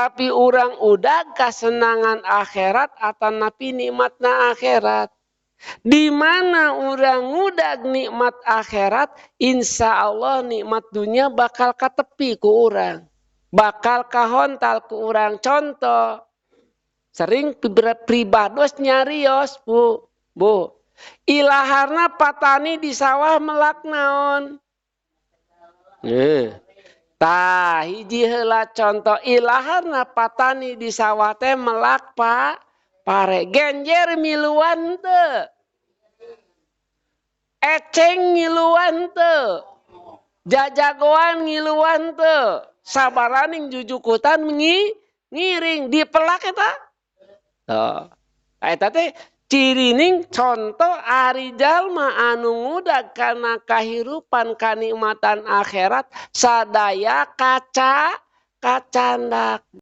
Tapi urang udag kasenangan akhirat atanapi nikmatna akhirat. Di mana urang ngudag nikmat akhirat, insya Allah nikmat dunia bakal katepi ku urang. Bakal kahontal ku urang. Contoh, sering pribados nyarios, Bu. Bu. Ilaharna patani di sawah melak naon? Tah, hiji heula contoh ilaharna patani di sawah teh melak pak pare. Genjer miluan teu? Eceng ngiluan teu? Jajagoan ngiluan teu? Sabaraning jujukutan ngiring dipelak eta. Tuh. Eta teh cirining contoh ari jalma anu ngudag kana kahirupan kanikmatan akhirat sadaya kaca kacandak.